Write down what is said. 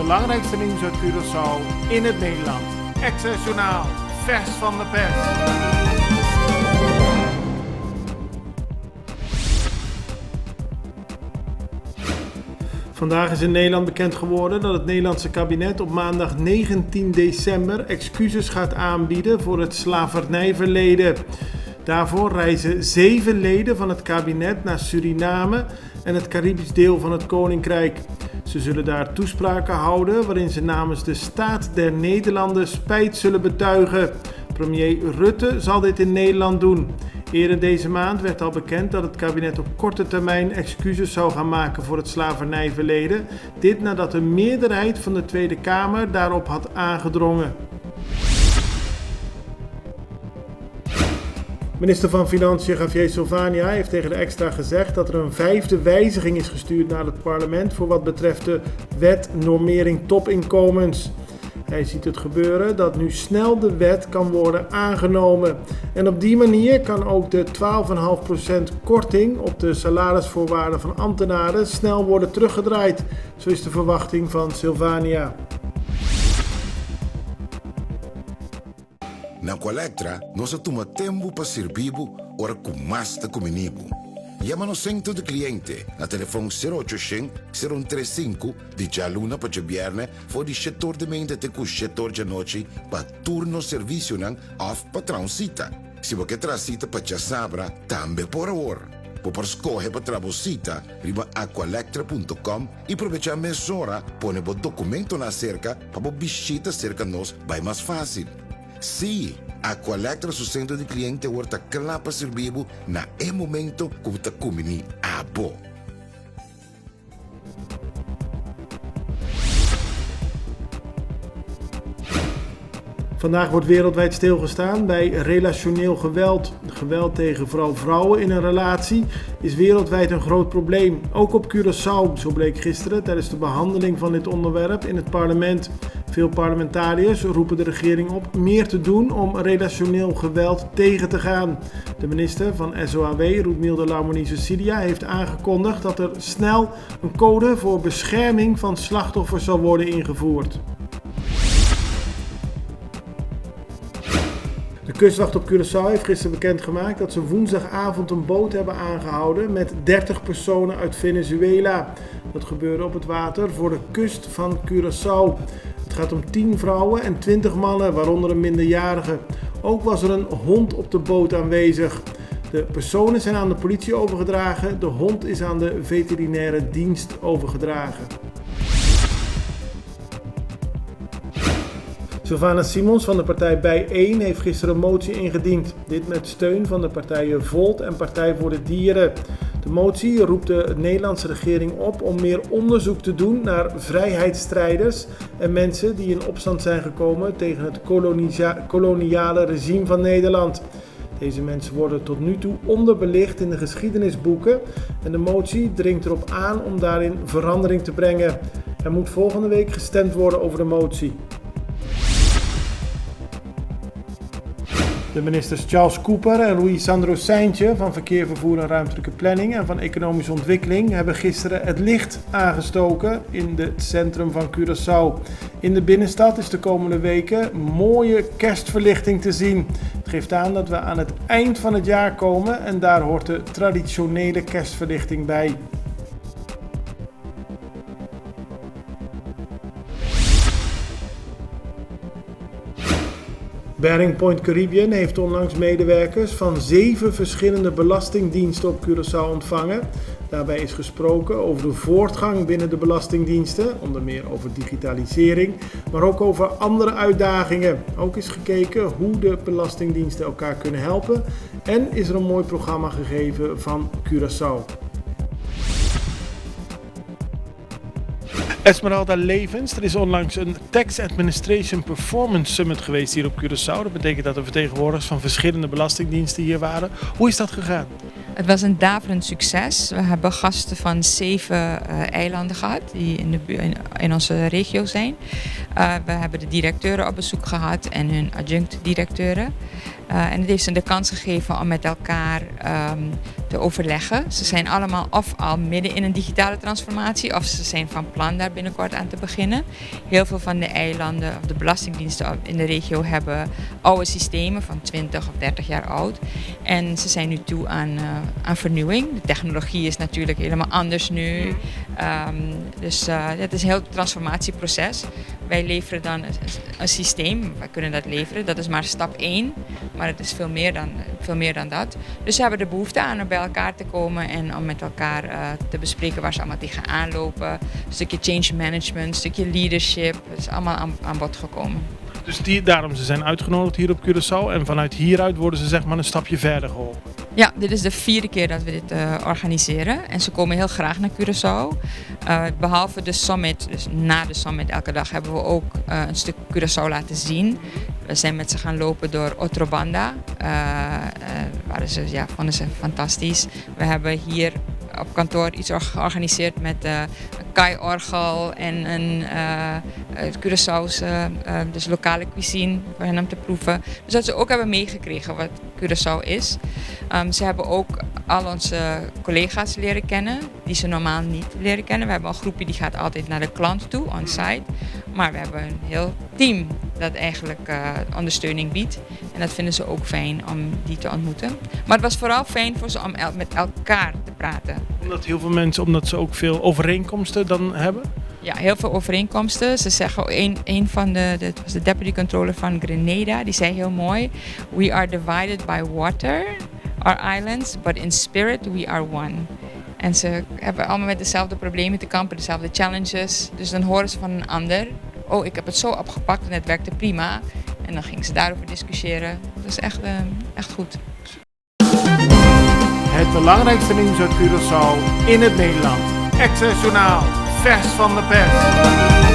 belangrijkste nieuws uit Curaçao in het Nederland. Extra Journaal, vers van de pers. Vandaag is in Nederland bekend geworden dat het Nederlandse kabinet op maandag 19 december excuses gaat aanbieden voor het slavernijverleden. Daarvoor reizen zeven leden van het kabinet naar Suriname en het Caribisch deel van het Koninkrijk. Ze zullen daar toespraken houden waarin ze namens de staat der Nederlanden spijt zullen betuigen. Premier Rutte zal dit in Nederland doen. Eerder deze maand werd al bekend dat het kabinet op korte termijn excuses zou gaan maken voor het slavernijverleden. Dit nadat een meerderheid van de Tweede Kamer daarop had aangedrongen. Minister van Financiën Javier Silvania heeft tegen de Extra gezegd dat er een vijfde wijziging is gestuurd naar het parlement voor wat betreft de wet normering topinkomens. Hij ziet het gebeuren dat nu snel de wet kan worden aangenomen. En op die manier kan ook de 12,5% korting op de salarisvoorwaarden van ambtenaren snel worden teruggedraaid. Zo is de verwachting van Silvania. Na Aqualectra, nos a tuma tempu pa sirbi bo ora ku mas ta kumini bo. Yama nos Sentro di Kliente na telefon sero ocho shen, sero un tres sinku di djaluna pa djabièrnè for di shetor di meinta te ku shetor djanochi pa tur nos servisionan òf pa traha un sita. Si bo ke traha sita pa djasabra, tambe por awor. Bo por skohe pa traha bo sita riba aqualectra punto com i probechá mesora pone bo dokumentonan aserka pa bo bishita serka nos bai mas fásil. Sí, Aqualectra su sentro di kliente awor ta kla pa sirbi bo na e momento ku bo ta kumbiní abo. Vandaag wordt wereldwijd stilgestaan bij relationeel geweld. Geweld tegen vooral vrouwen in een relatie is wereldwijd een groot probleem. Ook op Curaçao, zo bleek gisteren tijdens de behandeling van dit onderwerp in het parlement. Veel parlementariërs roepen de regering op meer te doen om relationeel geweld tegen te gaan. De minister van SOAW, Roetmielde Larmonie Cecilia, heeft aangekondigd dat er snel een code voor bescherming van slachtoffers zal worden ingevoerd. De kustwacht op Curaçao heeft gisteren bekendgemaakt dat ze woensdagavond een boot hebben aangehouden met 30 personen uit Venezuela. Dat gebeurde op het water voor de kust van Curaçao. Het gaat om 10 vrouwen en 20 mannen, waaronder een minderjarige. Ook was er een hond op de boot aanwezig. De personen zijn aan de politie overgedragen, de hond is aan de veterinaire dienst overgedragen. Sylvana Simons van de partij Bij1 heeft gisteren een motie ingediend. Dit met steun van de partijen Volt en Partij voor de Dieren. De motie roept de Nederlandse regering op om meer onderzoek te doen naar vrijheidsstrijders en mensen die in opstand zijn gekomen tegen het koloniale regime van Nederland. Deze mensen worden tot nu toe onderbelicht in de geschiedenisboeken en de motie dringt erop aan om daarin verandering te brengen. Er moet volgende week gestemd worden over de motie. De ministers Charles Cooper en Louis Sandro Seintje van Verkeer, Vervoer en Ruimtelijke Planning en van Economische Ontwikkeling hebben gisteren het licht aangestoken in het centrum van Curaçao. In de binnenstad is de komende weken mooie kerstverlichting te zien. Het geeft aan dat we aan het eind van het jaar komen en daar hoort de traditionele kerstverlichting bij. Bearing Point Caribbean heeft onlangs medewerkers van zeven verschillende belastingdiensten op Curaçao ontvangen. Daarbij is gesproken over de voortgang binnen de belastingdiensten, onder meer over digitalisering, maar ook over andere uitdagingen. Ook is gekeken hoe de belastingdiensten elkaar kunnen helpen en is er een mooi programma gegeven van Curaçao. Esmeralda Levens, er is onlangs een Tax Administration Performance Summit geweest hier op Curaçao. Dat betekent dat er vertegenwoordigers van verschillende belastingdiensten hier waren. Hoe is dat gegaan? Het was een daverend succes. We hebben gasten van zeven eilanden gehad die in, de, in, onze regio zijn. We hebben de directeuren op bezoek gehad en hun adjunct-directeuren. En het heeft ze de kans gegeven om met elkaar te overleggen. Ze zijn allemaal of al midden in een digitale transformatie of ze zijn van plan daar binnenkort aan te beginnen. Heel veel van de eilanden of de belastingdiensten in de regio hebben oude systemen van 20 of 30 jaar oud. En ze zijn nu toe aan vernieuwing. De technologie is natuurlijk helemaal anders nu. Dus het is een heel transformatieproces. Wij leveren dan een systeem, wij kunnen dat leveren. Dat is maar stap 1, maar het is veel meer dan dat. Dus ze hebben de behoefte aan om bij elkaar te komen en om met elkaar te bespreken waar ze allemaal tegenaan lopen. Een stukje change management, een stukje leadership, het is allemaal aan bod gekomen. Dus daarom ze zijn uitgenodigd hier op Curaçao en vanuit hieruit worden ze zeg maar een stapje verder geholpen. Ja, dit is de vierde keer dat we dit organiseren. En ze komen heel graag naar Curaçao. Behalve de summit, dus na de summit elke dag, hebben we ook een stuk Curaçao laten zien. We zijn met ze gaan lopen door Otrobanda. Waren ze, ja, vonden ze fantastisch. We hebben hier op kantoor iets georganiseerd met een kai-orgel en een Curaçaose, dus lokale cuisine voor hen om te proeven. Dus dat ze ook hebben meegekregen wat Curaçao is. Ze hebben ook al onze collega's leren kennen, die ze normaal niet leren kennen. We hebben een groepje die gaat altijd naar de klant toe, on-site. Maar we hebben een heel team dat eigenlijk ondersteuning biedt. En dat vinden ze ook fijn om die te ontmoeten. Maar het was vooral fijn voor ze om met elkaar te praten. Omdat heel veel mensen, omdat ze ook veel overeenkomsten dan hebben? Ja, heel veel overeenkomsten. Ze zeggen, een van de, het was de deputy controller van Grenada, die zei heel mooi: "We are divided by water, our islands, but in spirit we are one." En ze hebben allemaal met dezelfde problemen te kampen, dezelfde challenges. Dus dan horen ze van een ander: "Oh, ik heb het zo opgepakt en het werkte prima." En dan gingen ze daarover discussiëren. Dat is echt goed. Het belangrijkste nieuws uit Curaçao in het Nederland. Access Journaal, vers van de pers.